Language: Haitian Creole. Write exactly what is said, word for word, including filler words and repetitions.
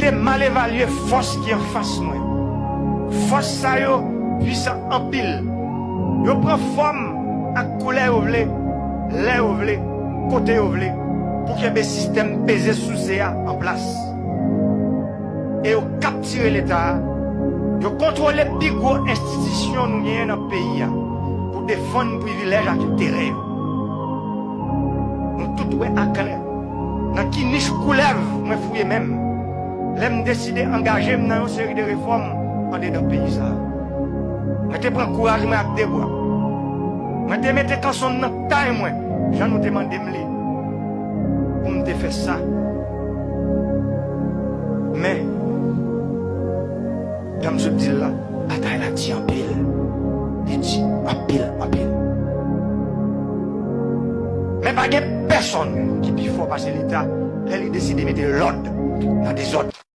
te mal evalye fòs ki anfas mwen. Fòs sa yo pwisan anpil. Yo pran fòm ak koulè yo vle, lè yo vle, kote yo vle, pou kenbe sistèm peze souse a an plas. E yo kaptire Leta a, yo kontwole pi gwo enstitisyon nou genyen nan peyi a pou defann privilèj ak enterè yo. Nou tout wè aklè nan ki nich koulèv mwen fouye men m lè m deside angaje m nan yon seri de refòm andedan peyi sa a. Mwen te pran kouraj mwen ak de bra. Mwen te mete kanson m nan tay mwen, jan nou te mande m li, pou m te fè sa. Men, jan m sot di l la, batay la di anpil. Li di anpil, anpil. Men pa gen pèsonn ki pi fò pase Leta lè li deside mete lòd nan dezòd.